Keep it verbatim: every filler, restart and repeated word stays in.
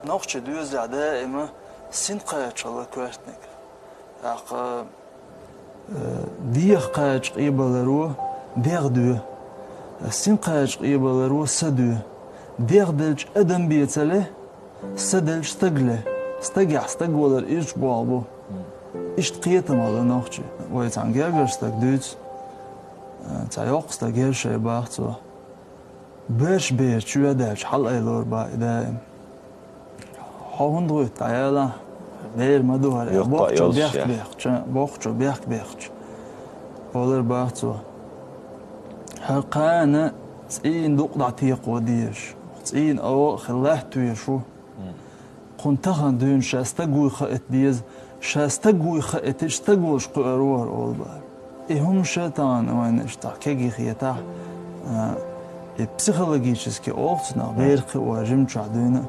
Нохчий доьзалехь даима син кхача хила коьртаниг. ТӀаккха, э, дегӀ кхача къебаларо дегӀ доь. Син кхача къебаларо са доь. ДегӀ делча адам бен ца ле, са делча стаг ле. Стагехь стаг валар ирча болх бу. Иштта кхетам хилла нохчий. Вай цхьана гергара стаг дуьйцу. Э, цхьа йоккха стаг яра шайн, бах цо. Берш бер чу ведаьлча хьалаайалора бах и даим. Хьо хӀунда гӀуьтту, дӀаяла? Бер ма ду хӀара. Йоккха бохчо йолуш бехк яхь. Бехча, бохчо бехк бехча. Олар бах цо. Хьан кхана цӀийна дукъ дӀатекхо дезаш. ЦӀийна ава а хила латта везаш ву. Кхунна тахана дуьйна ша стаг вуй хаийта деза, ша стаг вуй хаийтича стаг волуш кхуьур ву хӀара, олу бара. И хӀума ша тахана вайна иштта кегий хетахь, а, и психологически олу цунах, бер кхиор жимчохь дуьйна.